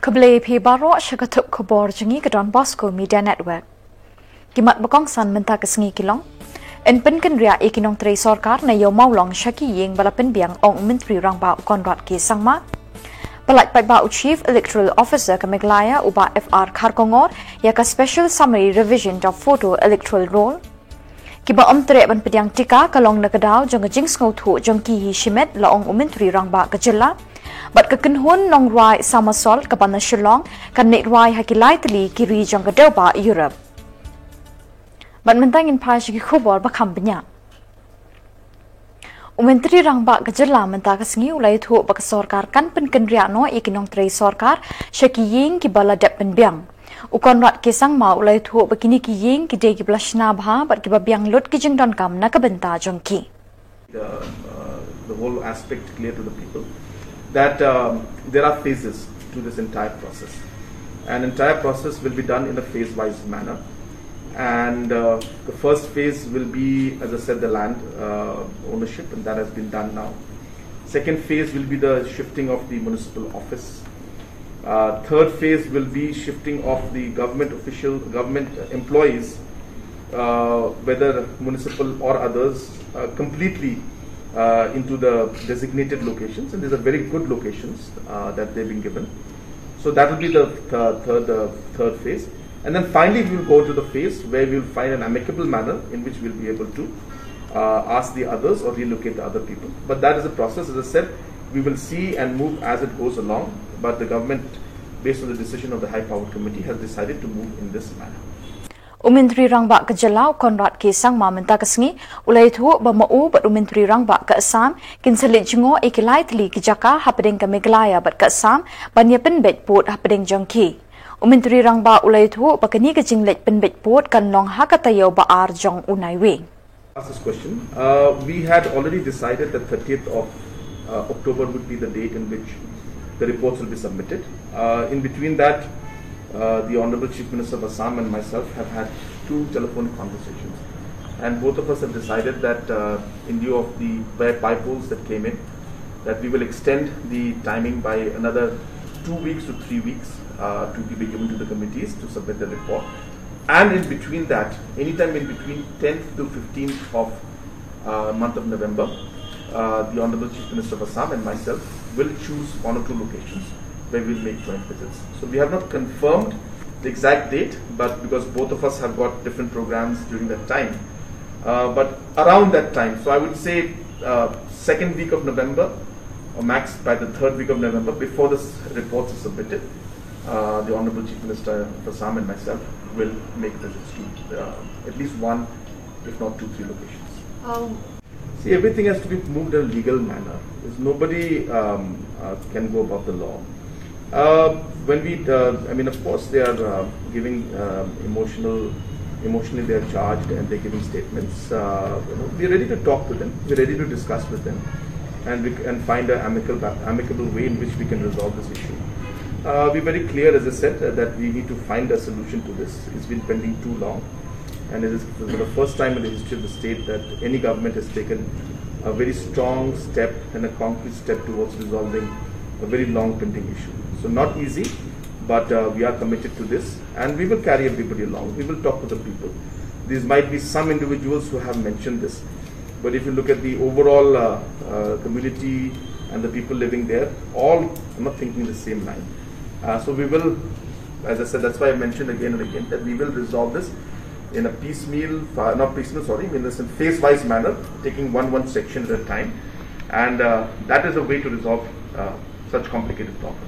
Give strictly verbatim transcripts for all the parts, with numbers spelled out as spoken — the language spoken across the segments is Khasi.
Khublei phi baroh sha ka thup khubor jong ngi ka Don Bosco Media Network. Ki mat ba kongsan mynta ka sngi ki long: yn pynkynriah ïa ki nongtrei sorkar na Ïew Mawlong sha ki ïing ba la pynbiang, ong u Myntri Rangbah u Conrad K Sangma. Pyllait paidbah u Chief Electoral Officer ka Meghalaya u Bah F R Kharkongor ïa ka Special Summary Revision of Photo Electoral Roll. Kiba ym treh ban pdiang tika ka long na ka daw jong ka jingsngewthuh jong ki hi shimet, la ong u Myntri Rangbah ka jylla. Bad ka kynhun nongrwai Somersault kaba na Shillong kan leit rwai ha ki lai tylli ki ri jong ka dewbah Europe. Bad mynta ngin phai sha ki khubor ba kham bniah. U Myntri Rangbah ka jylla mynta ka sngi u la ïathuh ba ka sorkar kan pynkynriah noh ïa ki nongtrei sorkar sha ki ïing kiba la dep pynbiang. U Conrad K Sangma u la ïathuh ba kine ki ïing ki dei kiba la shna bha bad kiba biang lut ki jingdonkam na ka bynta jong ki. The, uh, the whole aspect clear to the people that, um, there are phases to this entire process. An entire process will be done in a phase-wise manner. And, uh, the first phase will be, as I said, the land, uh, ownership, and that has been done now. Second phase will be the shifting of the municipal office. Uh, third phase will be shifting of the government official, government employees, uh, whether municipal or others, uh, completely, uh, into the designated locations, and these are very good locations, uh, that they've been given. So that will be the th- third, uh, third phase. And then finally, we will go to the phase where we will find an amicable manner in which we'll be able to, uh, ask the others or relocate the other people. But that is a process. As I said, we will see and move as it goes along. But the government, based on the decision of the High Powered Committee, has decided to move in this manner. U Myntri Rangbah ka jylla u Conrad K Sangma mynta ka sngi u la ïathuh ba ma u bad u Myntri Rangbah ka Assam kin sa leit jngoh ïa ki lai tylli ki jaka hapdeng ka Meghalaya bad ka Assam ban ïa pynbeit pud hapdeng jong ki. U Myntri Rangbah u la ïathuh ba kane ka jingleit pynbeit pud kan long ha ka taïew ba ar jong u Naiwieng. Ask this question. Uh, we had already decided that thirtieth of, uh, October would be the date in which the reports will be submitted. Uh, in between that, uh, the Honorable Chief Minister of Assam and myself have had two telephone conversations, and both of us have decided that, uh, in view of the bi- bi-polls that came in, that we will extend the timing by another two weeks to three weeks, uh, to be given to the committees to submit the report. And in between that, anytime in between tenth to fifteenth of, uh, month of November, uh, the Honorable Chief Minister of Assam and myself will choose one or two locations where we'll make joint visits. So we have not confirmed the exact date, but because both of us have got different programs during that time, uh, but around that time, so I would say, uh, second week of November, or max by the third week of November, before the s- reports are submitted, uh, the Honorable Chief Minister of Assam and myself will make visits to, uh, at least one, if not two, three locations. Um, See, everything has to be moved in a legal manner. There's nobody, um, uh, can go above the law. Uh, when we, uh, I mean, of course, they are, uh, giving, uh, emotional, emotionally they are charged and they're giving statements. Uh, you know, we're ready to talk to them. We're ready to discuss with them, and we, and find an amicable, amicable way in which we can resolve this issue. Uh, we're very clear, as I said, uh, that we need to find a solution to this. It's been pending too long, and it is for the first time in the history of the state that any government has taken a very strong step and a concrete step towards resolving a very long pending issue. So not easy, but, uh, we are committed to this, and we will carry everybody along. We will talk to the people. There might be some individuals who have mentioned this, but if you look at the overall, uh, uh, community and the people living there, all are not thinking the same line. Uh, so we will, as I said, that's why I mentioned again and again that we will resolve this in a piecemeal, fa- not piecemeal, sorry, in this phase-wise manner, taking one one section at a time, and, uh, that is a way to resolve, uh, such complicated problems.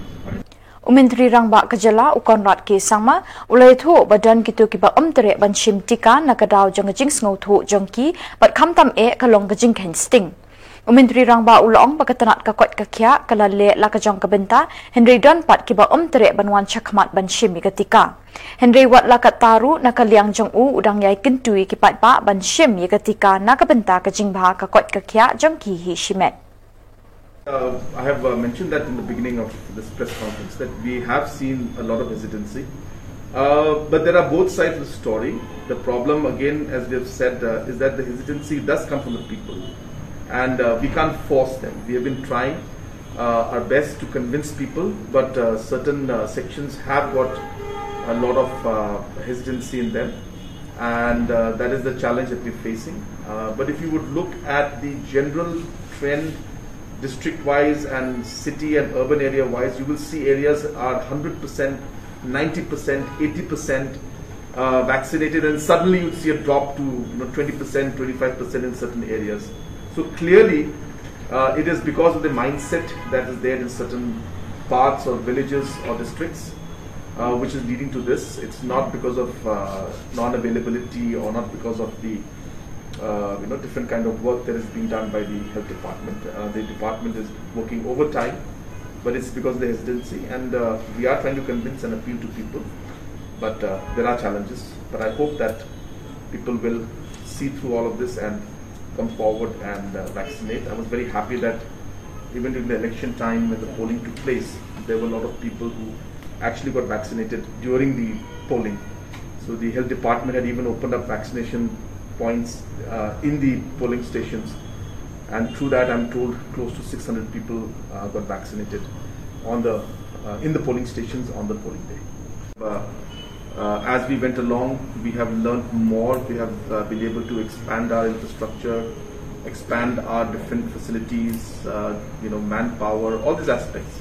U Myntri Rangbah ka jylla u Conrad K Sangma u la ïathuh ba don kito kiba ym treh ban shim tika na ka daw jong ka jingsngewthuh jong ki, bad khamtam eh ka long ka jingkheiñ sting. U Myntri Rangbah u la ong ba ka tnat ka koit ka khiah ka la leh la ka jong ka bynta, hynrei don pat kiba ym treh ban wan shakhmat ban shim ïa ka tika. Hynrei wat la katta ruh, na ka liang jong u, u dang ïai kyntu ïa ki paidbah ban shim ïa ka tika na ka bynta ka jingbha ka koit ka khiah jong ki hi shimet. Uh, I have, uh, mentioned that in the beginning of this press conference that we have seen a lot of hesitancy. Uh, but there are both sides of the story. The problem, again, as we have said, uh, is that the hesitancy does come from the people. And, uh, we can't force them. We have been trying. uh, our best to convince people, but uh, certain uh, sections have got a lot of uh, hesitancy in them, and uh, that is the challenge that we're facing. Uh, but if you would look at the general trend, district wise and city and urban area wise, you will see areas are one hundred percent, ninety percent, eighty percent uh, vaccinated, and suddenly you'd see a drop to, you know, twenty percent, twenty-five percent in certain areas. So clearly, uh, it is because of the mindset that is there in certain parts or villages or districts, uh, which is leading to this. It's not because of uh, non-availability or not because of the uh, you know, different kind of work that is being done by the health department. Uh, the department is working overtime, but it's because of the hesitancy, and uh, we are trying to convince and appeal to people. But uh, there are challenges. But I hope that people will see through all of this and come forward and uh, vaccinate. I was very happy that even during the election time when the polling took place, there were a lot of people who actually got vaccinated during the polling. So the health department had even opened up vaccination points uh, in the polling stations, and through that, I'm told close to six hundred people uh, got vaccinated on the uh, in the polling stations on the polling day. Uh, uh, as we went along, we have learned more. We have uh, been able to expand our infrastructure, expand our different facilities, uh, you know, manpower, all these aspects.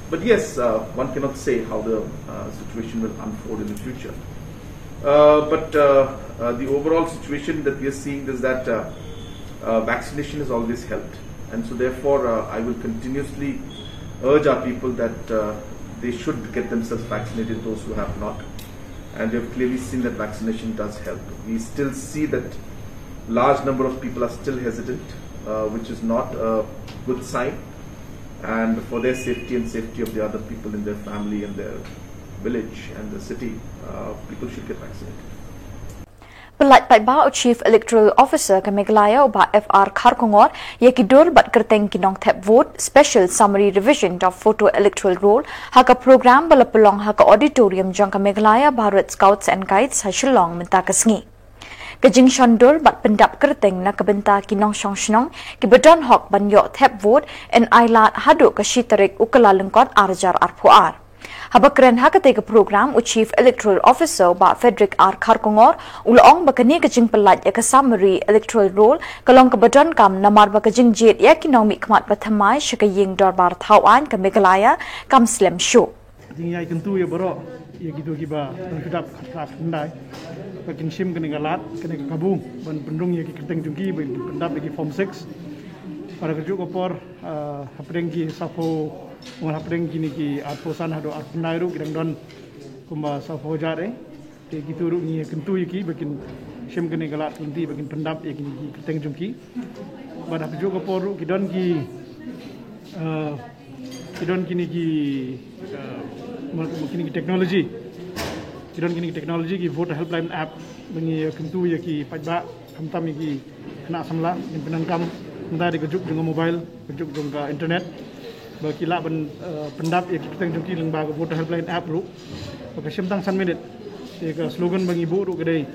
But yes, uh, one cannot say how the uh, situation will unfold in the future. Uh, but uh, uh, the overall situation that we are seeing is that uh, uh, vaccination has always helped, and so therefore uh, I will continuously urge our people that uh, they should get themselves vaccinated, those who have not. And we have clearly seen that vaccination does help. We still see that large number of people are still hesitant, uh, which is not a good sign. And for their safety and safety of the other people in their family and their village and the city, uh, people should get vaccinated. Pyllait paidbah u Chief Electoral Officer ka Meghalaya u Bah F R Kharkongor ïa ki dur bad kyrteng ki nongthep vote, Special Summary Revision of Photo Electoral Roll, ha ka program ba la pynlong ha ka auditorium jong ka Meghalaya Bharat Scouts and Guides ha Shillong mynta ka sngi. Ka jingshon dur bad pyndap kyrteng na ka bynta ki nongshong shnong kiba don hok ban ïoh thep vote yn ailad haduh ka shi tarik u Kyllalyngkot ar hajar arphew ar. Haba kren ha katei ka program, u Chief Electoral Officer u Bah Frederick R Kharkongor u la ong ba kane ka jingpyllait ïa ka Summary Electoral Roll ka long kaba donkam namar ba ka jingjied ïa ki nongmihkhmat bathymmai sha ka ïing dorbar thaw aiñ ka Meghalaya kam slem shuh. Jingïai kyntu ïa baroh ïa kito kiba don kdap khat khyndai ba kin shim kane ka lad, kane ka kabu ban pynrung ïa ki kyrteng jong ki, ban pyndap ïa ki form six. Para ka juk ka por, ah, hapdeng ki saphew, ong hapdeng kine ki arphew san haduh arphew khyndai ruh ki dang don kumba saphew hajar eh. Te kito ruh ngi kyntu ïa ki ba kin shim kane ka lad lynti ba kin pyndap ïa kine ki kyrteng jong ki. Bad ha ka juk ka por ruh ki don ki, ah, ki don kine ki, ah, kine ki technology. Ki don kine ki technology, ki voter helpline app ba ngi kyntu ïa ki paidbah, khamtam ïa ki khynnah samla, kin pyndonkam mynta da ka juk jong ka mobile, ka juk jong ka internet. Ba ki lah ban, eh, pyndap ïa ki kyrteng jong ki lyngba ka voter helpline app ruh. Ba ka shim tang san minit. Te ka slogan ba ngi buh ruh ka dei,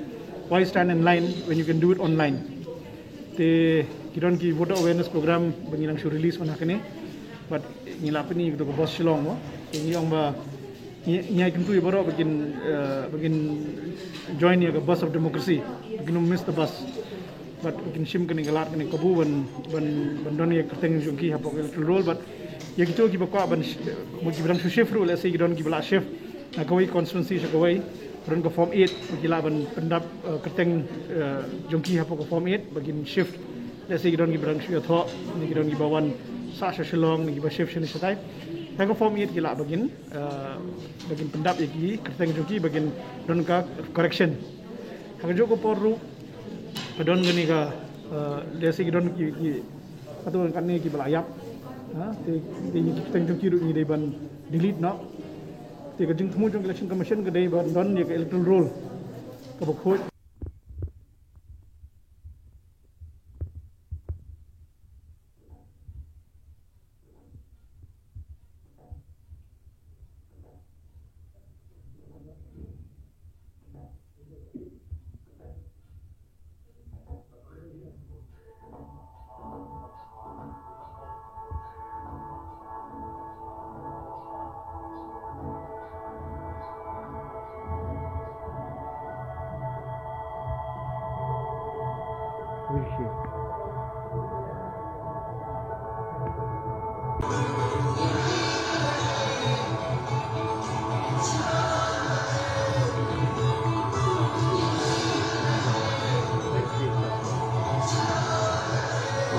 "Why stand in line when you can do it online?" Te ki don ki voter awareness program ba ngi nang shu release mynta kane. Bad ngi la pyni ïa ka bus Shillong mo. Te ngi ong ba ngi, ngi kyntu ïa baroh ba kin, eh, ba kin join ïa ka bus of democracy. Ba kin ym miss the bus. Bad ba kin shim kane ka lad kane ka kabu ban, ban, ban don ïa ka kyrteng jong ki hapoh ka electoral roll. Bad ïa kito kiba kwah ban sh-, kiba dang shu shift ruh, let's say ki don kiba la shift na kawei constituency sha kawei, ba don ka form eight, ba ki lah ban pyndap, eh, kyrteng, eh, jong ki hapoh ka form eight, ba kin shift. Let's say ki don kiba dang shu ïathoh, ne ki don kiba wan sah sha Shillong, ne kiba shift shane shatai. Na ka form eight ki lah ba kin, eh, ba kin pyndap ïa ki kyrteng jong ki ba kin don ka correction. Ha ka juk ka por ruh ka don kane ka, eh, let's say ki don ki, ki, kato katne kiba la ïap. Ha, te, te ki kyrteng jong ki ruh ngi dei ban delete noh. Te ka jingthmu jong ka Election Commission ka dei ban don ïa ka electoral roll kaba khuid.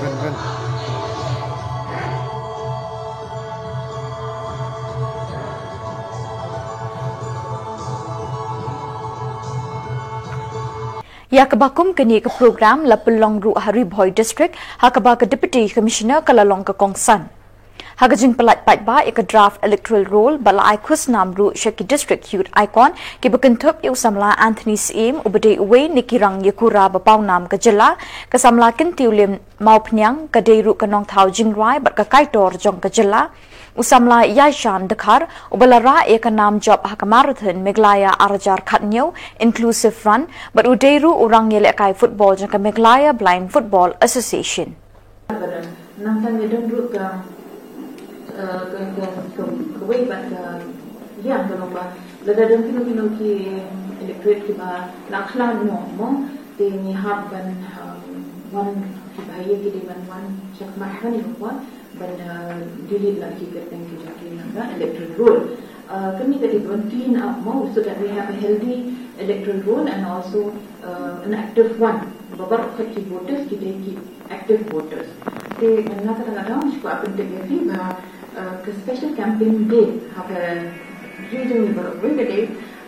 Ïa kaba kum kane ka program la pynlong ruh ha Ri Bhoi District, ha kaba ka Deputy Commissioner ka la long ka kongsan. Ha ka jingpyllait paidbah ïa ka draft electoral roll, ba la ai khusnam ruh sha ki district youth icon kiba kynthup ïa u samla Anthony Syiem, uba dei uwei na ki rangïakura ba pawnam ka jylla, ka samla Kyntiewlem Mawphniang, ka dei ruh ka nongthaw jingrwai bad ka kaitor jong ka jylla, u samla Yaishan Dkhar, uba la rah ïa ka nam jop ha ka Marathon Meghalaya ar hajar khatñiew Inclusive Run, bad u dei ruh u rangïalehkai football jong ka Meghalaya Blind Football Association. Nangta ngi don ruh ka, eh, ka, ka, ka, kawei pat ka liang ka long ba lada don kino kino ki electorate kiba la khlad noh mo, te ngi hap ban, um, wan, kiba ïa ki dei ban wan check mark hani ko, ban, uh, delete la ki kyrteng ki jong ki na ka electoral roll. Uh, kane ka dei ban clean up mo, so that we have a healthy electoral roll and also, uh, an active one. Ba baroh ki voters ki dei ki active voters. Te na kata ka daw ngi shu kwah pyntip ïa phi ba, uh, ka special campaign day ha ka ri jong ngi baroh kawei ka dei,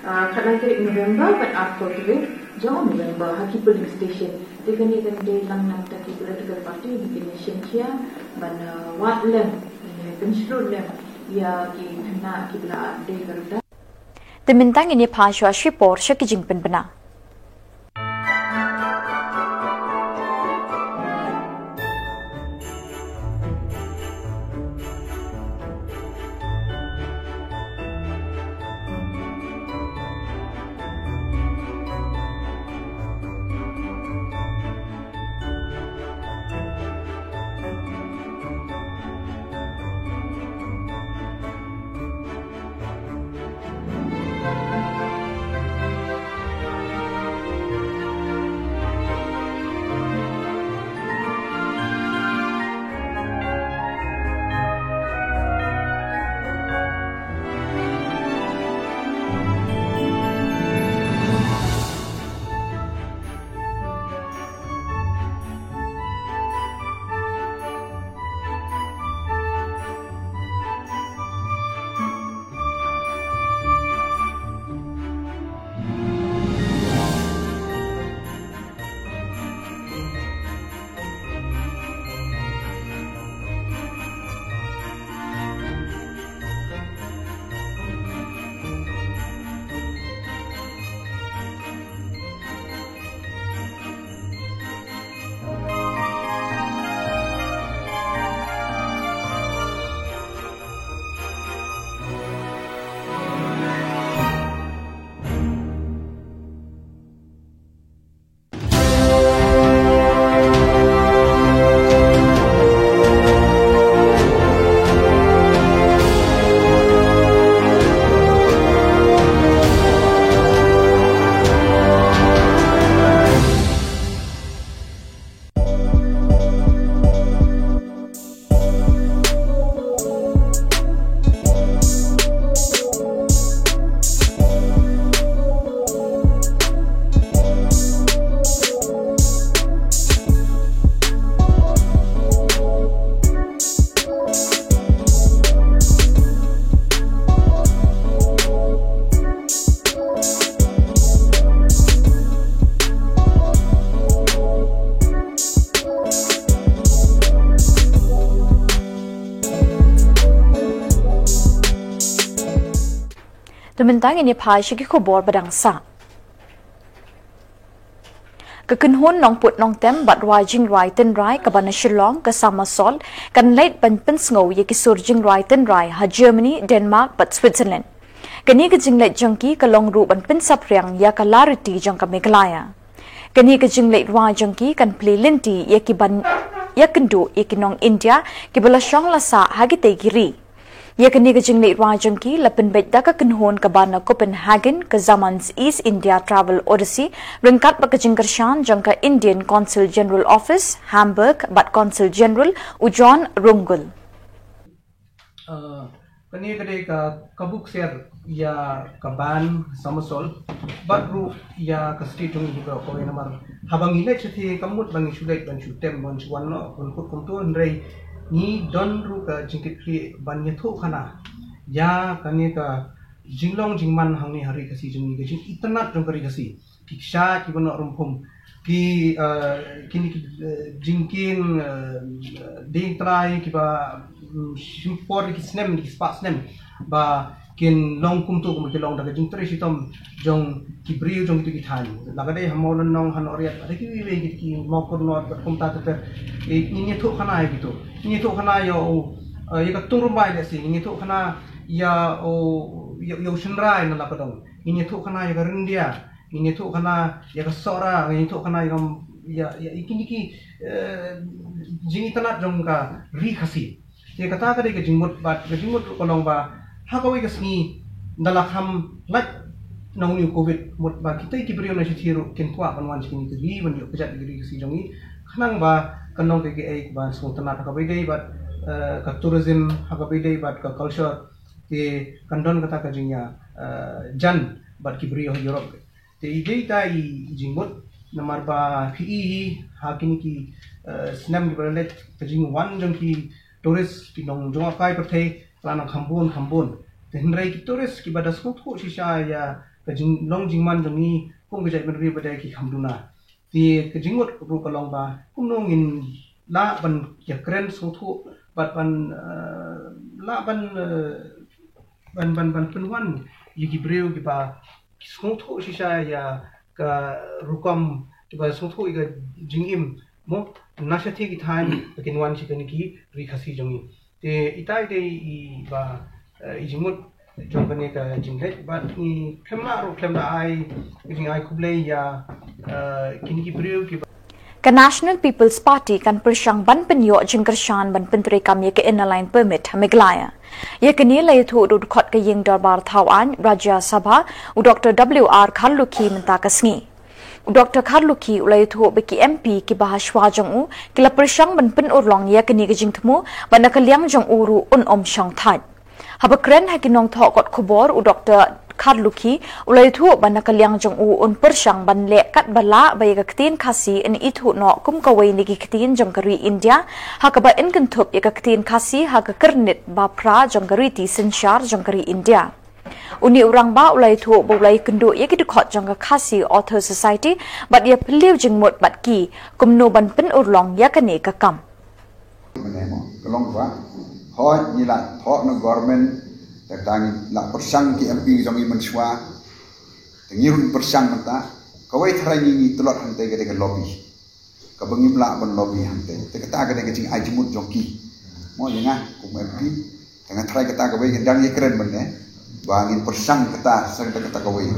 uh, khatlai tarik November bad arphew tarik jong November ha ki polling station. Te kane kan dei lang namar ki political party ba kin ïa shim khia ban, uh, wad lem, ïa pynshlur lem ïa ki khynnah kiba la dei ka rukom. Te mynta ngin ïa phai shuwa shipor sha ki jingpynbna. Te mynta ngin ïa phai sha ki khubor ba dang sah. Ka kynhun nongput nongtem bad rwai jingrwai tynrai kaba na Shillong, ka Summer Salt, kan leit ban pynsngew ïa ki sur jingrwai tynrai ha Germany, Denmark bad Switzerland. Kane ka jingleit jong ki ka long ruh ban pynsaphriang ïa ka lariti jong ka Meghalaya. Kane ka jingleit rwai jong ki kan plie lynti ïa ki ban ïakynduh ïa ki nong India kiba la shong la sah ha kitei ki ri. Ïa kane ka jingleit rwai jong ki la pynbeit da ka kynhun kaba na Copenhagen, ka Zamans East India Travel Odyssey, ryngkat bad ka jingkyrshan jong ka Indian Consul General Office, Hamburg, bad Consul General u John Rungul. Uh, Kane ka dei ka, ka buk ser ïa ka ban Samasol bad ruh ïa ka state jong ngi baroh kawei namar haba ngi leit shathie kam mut ba ngi shu leit ban shu tem ban shu wan noh ban kut kumto, hynrei ngi don ruh ka jingkitkhlieh ban ïathuh khana ïa kane ka jinglong jingman hangne ha ri Khasi jong ngi, ka jingitynnad jong ka ri Khasi. Ki kshaid kiba noh rymphum, ki, eh, kine ki, eh, jingkieng, eh, dieng trai kiba, mm, shim por ki snem, ki spah snem ba kin long kumto kumba ki long da ka jingtrei shitom jong ki briew jong kito ki thaiñ. La ka dei ha Mawlynnong, ha Nohriat, ha kiwei kiwei ki, ki Mawkyrnot bad kumta ter ter. Eh, ngin ïathuh khana ïa kito. Ngin ïathuh khana ïa u, eh, ïa ka Tungrymbai lehse, ngin ïathuh khana ïa u, ïa, ïa u Shynrai na la ka dong. Ngin ïathuh khana ïa ka Ryndia, ngin ïathuh khana ïa ka Sohra, ngin ïathuh khana ïa ka, ïa, ïa, ïa kine ki, eh, jingitynnad jong ka ri Khasi. Te kata ka dei ka jingmut bad ka jingmut ruh ka long ba ha kawei ka sngi nda la kham lait na une u Covid mut ba kita ki briew na shathie ruh kin kwah ban wan sha kine ki ri ban ïoh kjat ïa ka ri Khasi jong ngi. Khnang ba kan long kaei kaei ba sngewtynnad ha kaba ïadei bad, eh, ka tourism, ha kaba ïadei bad ka culture. Te kan don kata ka jingïa, eh, jan bad ki briew ha Europe. Te i dei ita i, i jingmut namar ba phi i hi ha kine ki, eh, snem kiba la leit ka jingwan jong ki tourist ki nongjngohkai pyrthei ka la nang kham bun kham bun. Te hynrei ki tourist kiba da sngewthuh shisha ïa ka jinglong jingman jong ngi kum ka jaitbynriew ba dei ki kham duna. Te ka jingmut ruh ka long ba kumno ngin lah ban ïakren sngewthuh bad ban, eh, lah ban, eh, ban, ban, ban pynwan ïa ki briew kiba sngewthuh shisha ïa ka rukom, kiba sngewthuh ïa ka jingim mo na shathie ki thaiñ ba kin wan sha kane ki ri Khasi jong ngi. Te ita i dei i ba, eh, i jingmut jong kane ka jingleit bad ngi khlem lah ruh khlem lah ai ka jingai khublei ïa, eh, kine ki briew kiba Ka National People's Party kan pyrshang ban pynïoh jingkyrshan ban pyntreikam ïa ka Inner Line Permit ha Meghalaya. Ïa kane la ïathuh da u dkhot ka ïing dorbar thaw aiñ Rajya Sabha, u Doktor W R Kharlukhi mynta ka sngi. U Doktor Kharlukhi u la ïathuh ba ki M P kiba ha shuwa jong u ki la pyrshang ban pynurlong ïa kane ka jingthmu bad na ka liang jong u ruh un ym shong thait. Haba kren ha ki nongthoh kot khubor u Doktor Kharlukhi u la ïathuh ba na ka liang jong u un pyrshang ban leh katba lah ba ïa ka ktien Khasi yn ithuh noh kum kawei na ki ktien jong ka ri India, ha kaba yn kynthup ïa ka ktien Khasi ha ka kyrnit ba phra jong ka riti synshar jong ka ri India. Une u rangbah u la ïathuh ba u la ïakynduh ïa ki dkhot jong ka Khasi Author Society bad ïaphylliew jingmut bad ki kumno ban pynurlong ïa kane ka kam. Mynne mo, ka long ba, hooid ngi la thoh na government, te ta ngi la pyrshang ki M P jong ngi mynshuwa, te ngi ruh ngi pyrshang mynta, kawei tharai ngi, ngi tlot hangtei ka dei ka lobby. Kaba ngim lah ban lobby hangtei. Te kata ka dei ka jingai jingmut jong ki. Mo ïa nga kum M P, te nga tharai kata kawei ka dang ïakren mynne ba ngin pyrshang kata, sa kata, kata kawei.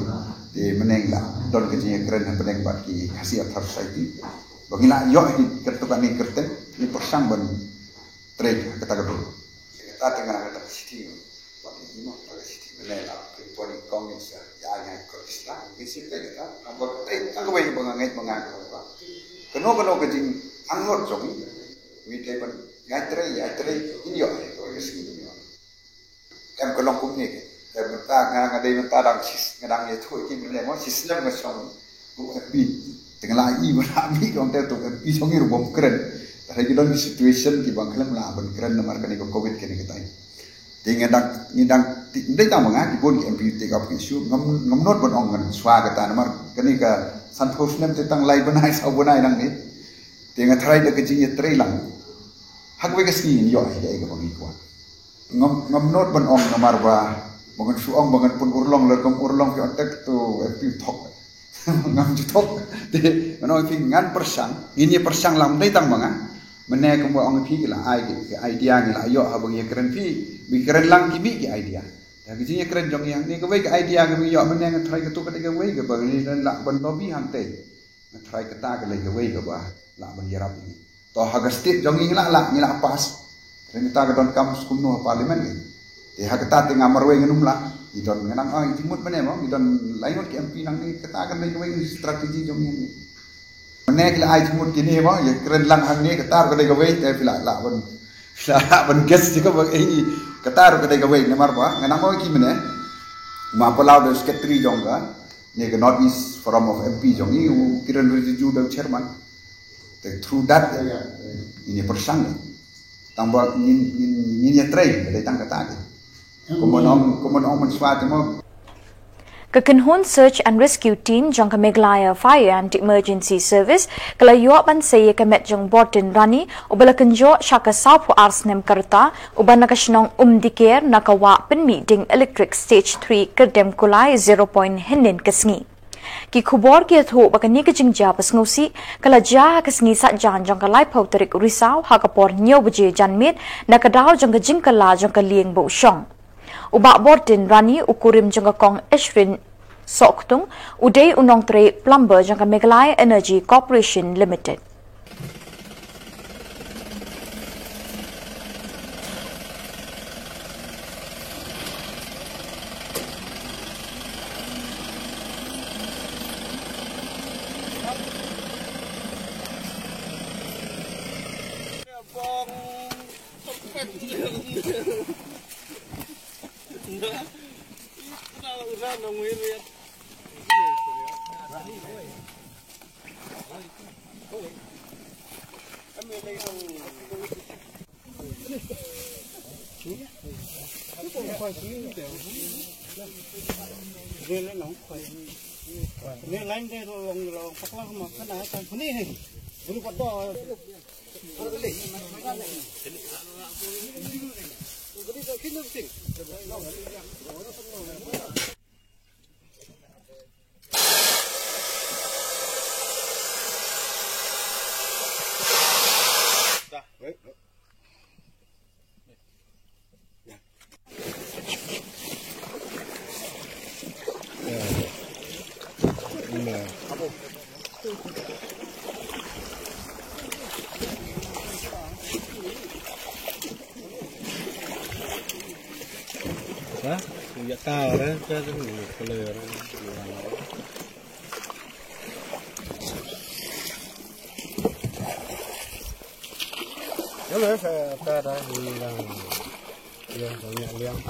Te mynne ngi la don ka jingïakren hapdeng bad ki Khasi Author Society. Ba ngi la ïoh hi kyrteng, kane kyrteng, ngi pyrshang ban trei kata ka dei. Kata te nga kata ka shithi. Ba ki imo kata ka shithi mynne la pynpon i kong ngi sa ïa nga ka Islam. Ngi shithi kata, nang ba trei, nang kawei ba nga ngeit ba nga ka ba. Kano kano ka jingangnud jong ngi. Ngi trei ban, ngai trei, ïa trei, in ïoh, ïa trei, ïa trei. Em ka long kumne ke. Em mynta nga, nga dei mynta dang sis, nga dang ïathuh ki mynne mo, sis snem nga shong kum M P. Te nga la i ba la mih ka ong te tu M P shong i ruh bym kren. Te hynrei ki don ki situation kiba khlem lah ban kren namar kane ka Covid kane ka tai. Te nga dang, ngi dang, te dei tang ba nga, ki bun ki M P take up ki issue, ngam, ngam nud ban ong ngan shuwa kata namar kane ka sanphew snem te tang lai bnai, saw bnai nangne. Te nga tharai da ka jingïatreilang ha kawei ka sngi ngin ïoh ïa kaei kaba ngi kwah. Ngam, ngam nud ban ong namar ba, ba ngan shu ong ba ngan pynurlong, lada kam urlong phi ong te tu, eh, phi thok. Ngam ju thok. Te ngan ong phi ngan pyrshang, ngin ïa pyrshang lang, ym dei tang ba nga. Mynne kumba ong phi ki la ai ki, ki idea ngi la ïoh haba ngi ïakren phi, ba ngi kren lang ki mih ki idea. Da ka jingïakren jong ngi hangne kawei ka idea kaba ngi ïoh mynne nga tharai katu ka dei kawei kaba ngi lah ban lobby hangtei. Nga tharai kata ka dei kawei kaba lah ban ïarap ïa ngi. To ha ka state jong ngi ngi la, la, ngi la pass. Te kata ka donkam kumno ha parliament ngi. Te ha kata te nga marwei ngan ym lah. Ngi don, nga nang ai jingmut mynne mo, ngi don lai ngut ki M P nangne, kata ka dei kawei ka strategy jong ngi hangne. Mynne ki la ai jingmut kine mo, ïakren lang hangne, kata ka dei kawei, te phi lah, lah ban, phi lah, lah ban guess jingkaba, eh, Kata ruh ka dei kawei namar ba nga nang ong ki mynne, ma Palau da secretary jong ka, ne ka North East Forum of M P jong i, u Kiren Rijiju da u chairman. Te through that, ini persang ni. Tang ba ngin, ngin, ngin ïatrei, ka dei tang kata ka. Kumno ong, kumno ong mynshwa te mo. Ka kynhun Search and Rescue Team jong ka Meghalaya Fire and Emergency Service ka la ïoh ban sei ïa ka met jong Bortin Rani, uba la kynjoh sha ka sawphew ar snem ka rta, uba na ka shnong Umdiker, na ka wah pynmih ding Electric Stage three, Kyrdem Kulai, zero point hynnin ka sngi. Ki khubor ki ïathuh ba kane ka jingjia basngewsih ka la jia ha ka sngi saitjaiñ jong ka laiphew tarik Risaw ha ka por hynñiew baje janmiet, na ka daw jong ka jingkylla jong ka lieng ba u shong. U Bah Bortin Rani, u kurim jong ka Kong Eshrin Sohktung, u dei u nongtrei plumber jong ka Meghalaya Energy Corporation Limited.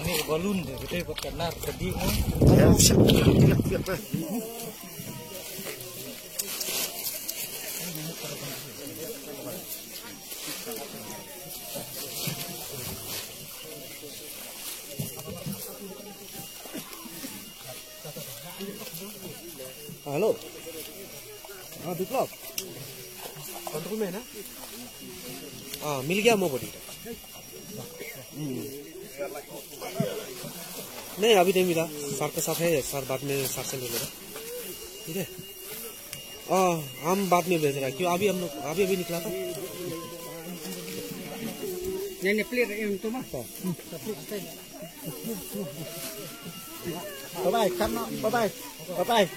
Ani balun de, kita buat kena sedih kan? हाँ, हेलो। हाँ, विप्लव। कंट्रोल में है ना? हाँ, मिल गया हमको बॉडी। हम्म। नहीं, अभी नहीं मिला। सर के साथ है, सर बाद में सर से ले लेगा। ठीक है? हाँ, हम बाद में भेज रहे हैं। क्यों, अभी हम लोग, अभी, अभी निकला था। नहीं, नहीं, प्लेट, ये तो मत। हाँ। Bye bye, come now. Bye bye. Bye bye.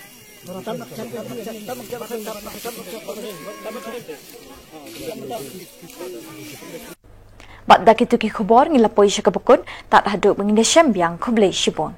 Bad da kito ki khubor ngi la poi sha kaba kut, tad haduh ba ngin ïashem biang, khublei shibun.